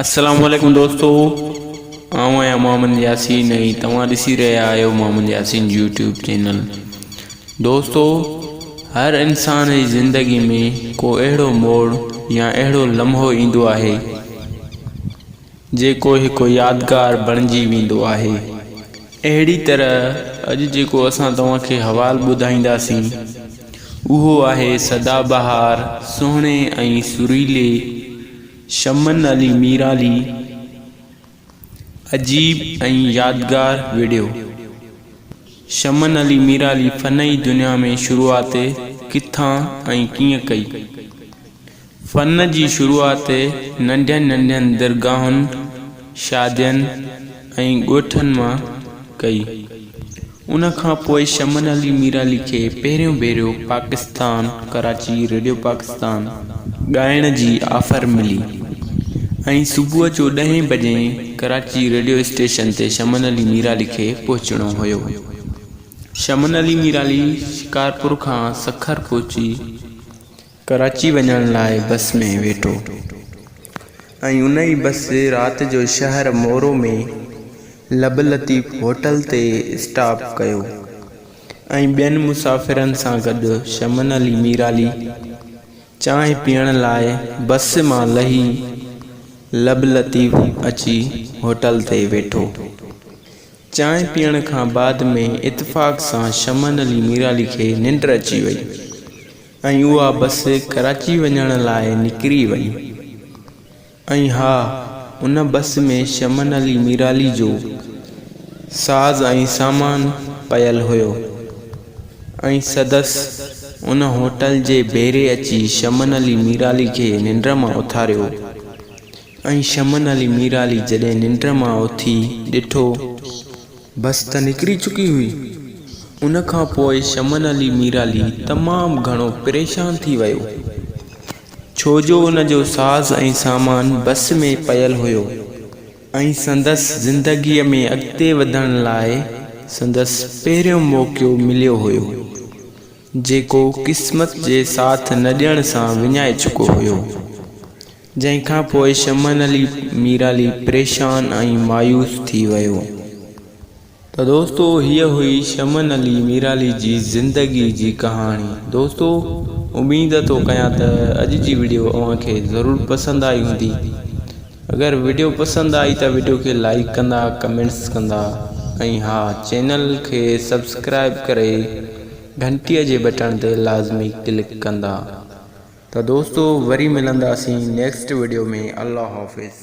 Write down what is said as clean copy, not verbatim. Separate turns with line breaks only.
السلام عليڪم دوستو آئون آهيان محمد ياسين ۽ توهان ڏسي رهيا آهيو محمد ياسين يوٽيوب چينل دوستو هر انسان جي زندگي ۾ ڪو اهڙو موڙ يا اهڙو لمحو ايندو آهي جيڪو هڪ يادگار بڻجي ويندو آهي. اهڙي طرح اڄ جيڪو اسان توهان کي حوال ٻڌائينداسين اهو آهي سدا بهار سهڻي ۽ سريلي شمن علي ميرالي عجيب ۽ يادگار وڊيو. شمن علي ميرالي فني دنيا ۾ شروعات ڪٿان ۽ ڪيئن ڪئي؟ فن جي شروعات ننڍين ننڍين درگاهن، شادين ۽ ڳوٺن مان ڪئي. ان کان پوء شمن علي ميرالي کي پهريون ڀيرو پاڪستان، ڪراچي ريڊيو پاڪستان، ڳائڻ جي آفر ملي ۽ صبح جو ڏهين بجي ڪراچي ريڊيو اسٽيشن تي شمن علي ميرالي کي پهچڻو هيو. شمن علي ميرالي شڪارپور کان سکر پهچي ڪراچي وڃڻ لاء بس ۾ ويٺو ۽ ان ئي بس رات جو شهر مورو ۾ لب لطيف هوٽل تي اسٽاپ ڪيو ۽ ٻين مسافرن سان گڏ شمن علي ميرالي چانهه پيئڻ لاء بس مان لهي لب لطيف اچي هوٽل تي ويٺو. چانهه پيئڻ کان بعد ۾ اتفاق سان شمن علي ميرالي کي ننڊ اچي وئي ۽ اها بس ڪراچي وڃڻ لاء نڪري وئي ۽ ها ان بس ۾ شمن علي ميرالي جو ساز ۽ سامان پيل هيو ۽ سدس ان هوٽل جي بيري اچي شمن علي ميرالي کي ننڊ مان اٿاريو. ۽ شمن علي ميرالي جڏهن ننڊ مان اٿي ڏٺو. بس ته نڪري چڪي هئي. ان کان پوء شمن علي ميرالي تمام گهڻو پريشان ٿي ويو. ڇو جو ان جو ساز ۽ سامان بس ۾ پيل هيو ۽ سندس زندگيء ۾ اڳتي وڌڻ لاء سندس پهريون موقعو مليو هيو. جيڪو قسمت جي ساٿ نه ڏيڻ سان وڃائي چڪو هيو. جنهن کان پوء شمن علي ميرالي پريشان ۽ مايوس ٿي ويو. ته دوستو هيء هئي شمن علي ميرالي جي زندگي جي ڪهاڻي. دوستو اميد ٿو ڪيان ته اڄ جي وڊيو اوهان کي ضرور پسند آئي هوندي. اگر وڊيو پسند آئي ته وڊيو کي لائيڪ ڪندا ڪمينٽس ڪندا ۽ ها چينل کي سبسڪرائيب ڪري گهنٽي جي بٽڻ تي لازمي ڪلڪ ڪندا ته دوستو وري ملنداسين نيڪسٽ وڊيو ۾ الله حافظ.